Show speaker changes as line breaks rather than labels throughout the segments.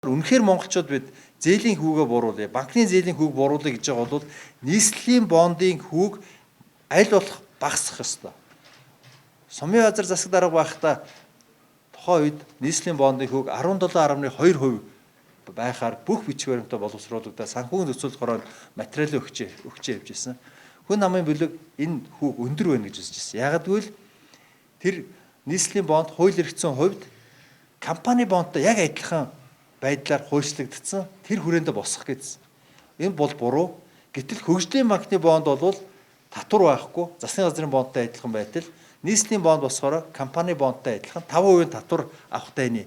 Үнэхээр монголчууд бид зээлийн хүүгээ бууруулъя, банкны зээлийн хүүг бууруулъя гэж байгаа бол нийслэлийн бондын хүүг аль болох багасгах ёстой. Сумын газар засаг дарга байхдаа тухайн үед нийслэлийн бондын хүүг 17.2% байхаар бүх бичиг баримтаа боловсруулагдаад санхүүгийн зохицуулах хороонд материалын өгчээ явж ирсэн. Хүн намын бүлэг энэ хүүг өндөр байна гэж үзэж ирсэн. Яагаад гэвэл тэр нийслэлийн бонд хууль эрхцэн хувьд компани бондтой яг адилхан байдлаар хуульчлагдсан, тэр хүрээндээ босох гэсэн. Энэ бол буруу. Гэтэл хөгжлийн банкны бонд бол татвар байхгүй, засгийн газрын бондтой адилхан байтал нийслэлийн бонд босохоор компани бондтой адилхан 5% татвар авах дайны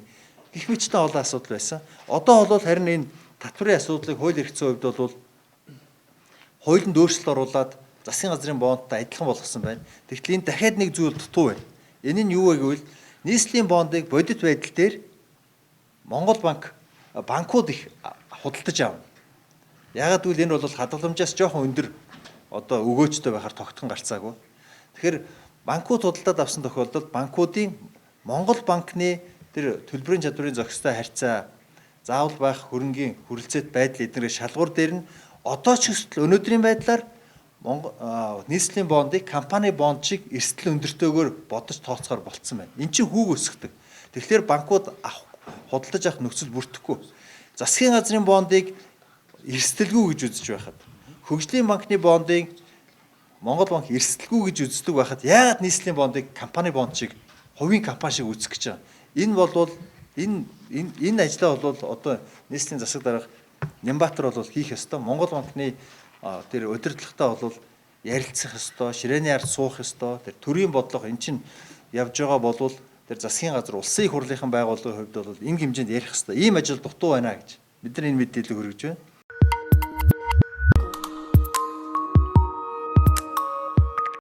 гэх мэтчилэн олон асуудал байсан. Одоо бол харин энэ татварын асуудлыг хууль эрх зүйн хувьд бол хуулинд өөрчлөлт оруулаад засгийн газрын бондтой адилхан болгосон байна. Тэгтэл энэ дахиад нэг зүйл дутуу байна. Энэ нь юу вэ гэвэл нийслэлийн бондыг бодит байдал дээр Монгол банк банкуд их худалдаж авна. Яагаад гэвэл энэ бол хадгаламжаас жоохон өндөр одоо өгөөжтэй байхаар тогтхон гарцаагүй. Тэгэхээр банкуд худалдаад авсан тохиолдолд банкуудын Монгол банкны тэр төлбөрийн чадварын зохистой харьцаа, заавал байх хөрөнгийн хүрэлцээт байдал эднэрийн шалгуур дээр нь одоо ч хүртэл өнөөдрийн байдлаар Монгол нийслэлийн бондыг компани бонд шиг эрсдэл өндөртэйгээр бодож тооцохоор болцсон байна. Энд чинь хүүг өсгдөг. Тэгэхээр банкуд авах худалдаж авах нөхцөл бүрдэхгүй. Засгийн газрын бондыг эрсдэлгүй гэж үзэж байхад, хөгжлийн банкны бондыг Монгол банк эрсдэлгүй гэж үздэг байхад яагаад нийслэлийн бондыг компани бонд шиг, хувийн компани шиг үзэх гэж байгаа. Энэ бол энэ энэ энэ ажлаа бол одоо нийслэлийн засаг дарга Нямбатар бол хийх ёстой. Монгол банкны тэр удирдлагатай бол ярилцах ёстой, ширээний ард суух ёстой. Тэр төрийн бодлого эн чинь явж байгаа болвол тэр засгийн газар улсын их хурлынхан байгууллагын хувьд бол энэ хэмжээнд ярих ёстой. Ийм ажил дутуу байна гэж бид нар энэ мэдээллийг хүргэж байна.